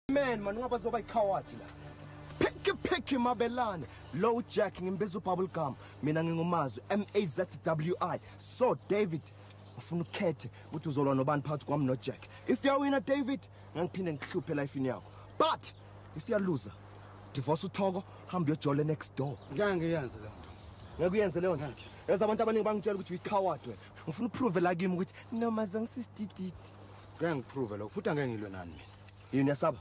Man, man, ungabazoba i-coward la. Picky picky mabelane. Low Jack ngimbiza ububble gum. Mina ngingumazwi M A Z W I. So David, ufuna ukhethe ukuthi uzolwa nobani phakathi kwami no Jack. If you winner David, ngiphinde ngihluphe life yakho. But if you loser, divorce uThoko, hamba uyojole next door. Ngeke ngiyenze leyo nto. Ngeke uyenze leyo nto. Yazi abantu abaningi bangitshela ukuthi uyi-coward wena. Ngifuna uprove la kimi ukuthi noma zongisistididi. Ngeke ngiprove lokho futhi angeke ngilwe nani mina. Yini yasaba?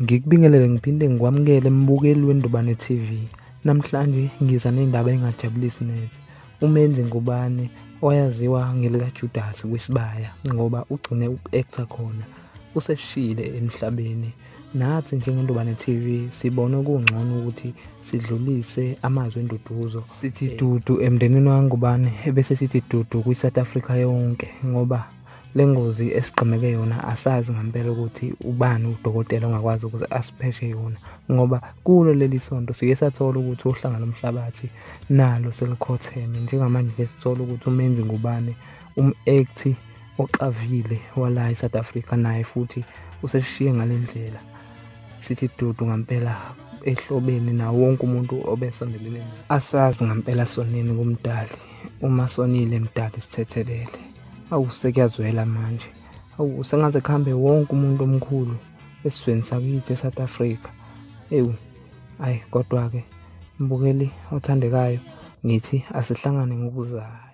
Ngikubingelele ngiphinde ngikwamukele mbukeli weNdubane TV. Namhlanje ngiza nendaba engajabulisi neze. Umenzi Ngubane oyaziwa ngelika Judas kwisibaya ngoba ugcine uku-actor khona useshile emhlabeni. Nathi njengeNdubane TV sibona kungcono ukuthi sidlulise amazwi enduduzo, sithi dudu emndenini waNgubane ebese sithi dudu kwi-South Africa yonke, ngoba lengozi esigqemeke yona asazi ngempela ukuthi ubani udokotela ongakwazi ukuze asipheshe yona, ngoba kulo leli sonto sike sathola ukuthi uhlanga lomhlabathi nalo selikhotheme. Njengamanje sesithola ukuthi uMenzi Ngubane um-act oqavile wala eSouth Africa naye futhi useshiye ngalendlela. Sithi dudu ngempela ehlobeni na wonke umuntu obesondelene. Asazi ngempela sonini kumdali, uma sonile mdali sithethelele. Awu sekuyazwela manje. Awu sengaze kuhambe wonke umuntu omkhulu esizweni sakithi eSouth Africa. Ewu, ayi kodwa ke mbukeli othandekayo ngithi asihlangane ngokuzayo.